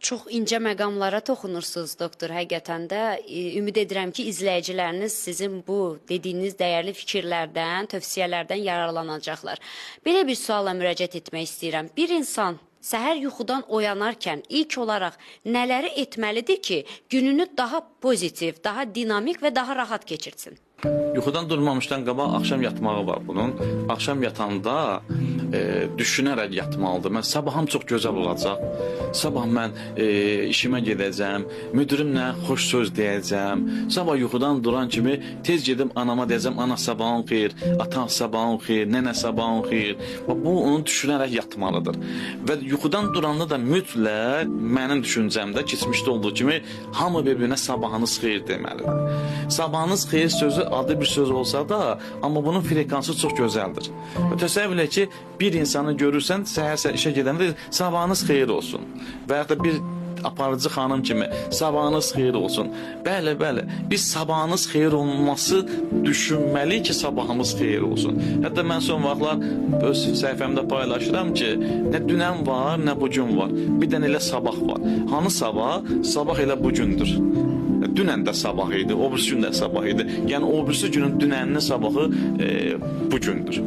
Çox incə məqamlara toxunursunuz doktor, həqiqətən də ümid edirəm ki, izləyiciləriniz sizin bu dediyiniz dəyərli fikirlərdən, tövsiyələrdən yararlanacaqlar. Belə bir sualla müraciət etmək istəyirəm. Bir insan səhər yuxudan oyanarkən ilk olaraq nələri etməlidir ki, gününü daha pozitiv, daha dinamik və daha rahat keçirsin? Yuxudan durmamışdan qabaq axşam yatmağı var bunun. Axşam yatanda düşünərək yatmalıdır. Mən sabahım çox gözəl olacaq. Sabah mən işimə gedəcəm, müdirimlə xoş söz deyəcəm. Sabah yuxudan duran kimi tez gedim anama deyəcəm, ana sabahın xeyir, ata sabahın xeyir, nənə sabahın xeyir. Bax, bu onu düşünərək yatmalıdır. Və yuxudan duranda da mütləq mənim düşüncəmdə keçmişdə olduğu kimi hamı bir-birinə sabahınız xeyir deməlidir. Sabahınız xeyir sözü adi bir söz olsa da, amma bunun frekansı çox gözəldir. Və təsəvvür elə ki, bir insanı görürsən, səhər-səhər işə gedəndə deyir, sabahınız xeyir olsun. Və yaxud da bir aparıcı xanım kimi sabahınız xeyir olsun. Bəli, bəli. Biz sabahınız xeyir olması düşünməliyik ki, sabahımız xeyir olsun. Hətta mən son vaxtlar öz səhifəmdə paylaşıram ki, nə dünən var, nə bu gün var. Bir dənə elə sabah var. Hanı sabah? Sabah elə bu gündür. Dünən də sabah idi, o birisi gün də sabah idi. Yəni o birisi günün dünəninin sabahı bu gündür.